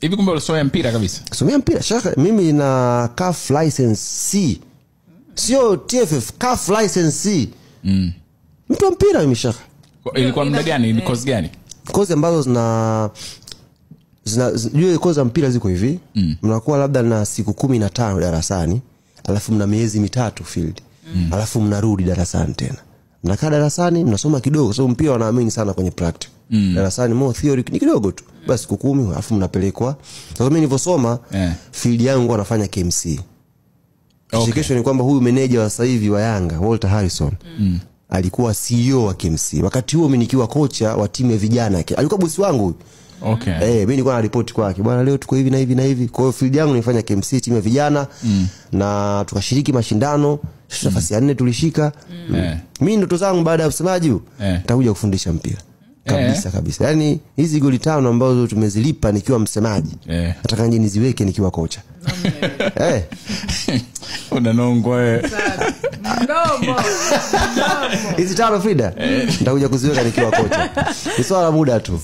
Hivi kumbe ulisomea mpira kabisa? Kusomea mpira shaka, mimi na CAF license C. Sio TFF, CAF license C. Mtu wa mpira mimi shaka. Ilikuwa muda gani? Ni course gani? Kozi ambazo zina juu kozi za mpira ziko hivi. Mnakuwa labda na siku 15 darasani, alafu mna miezi 3 field. Alafu mnarudi darasani tena. Mnakaa darasani mnasoma kidogo sababu mpira wanaamini sana kwenye practice. Darasani more theory ni kidogo tu. Basi siku 10 alafu mnapelekwa. Sasa mimi nilivyosoma field yangu wanafanya KMC. Shirikisho ni kwamba huyu meneja wa sasa hivi wa Yanga, Walter Harrison, alikuwa CEO wa KMC. Wakati huo mimi nikiwa kocha wa timu ya vijana. Alikuwa bosi wangu. Okay. Mimi nilikuwa na report kwake. Bwana leo tuko hivi na hivi na hivi. Kwa hiyo field yangu nilifanya KMC timu ya vijana na tukashiriki mashindano. Nafasi ya 4 tulishika. Mimi ndoto zangu baada ya usemaji huu nitakuja kufundisha mpira. Kabisa kabisa. Yaani hizi goli 5 ambazo tumezilipa nikiwa msemaji. Nataka nje niziweke nikiwa kocha. Unanongwa wewe. Mdomo. Hizi 5 Frida nitakuja kuziweka nikiwa kocha. Ni swala la muda tu.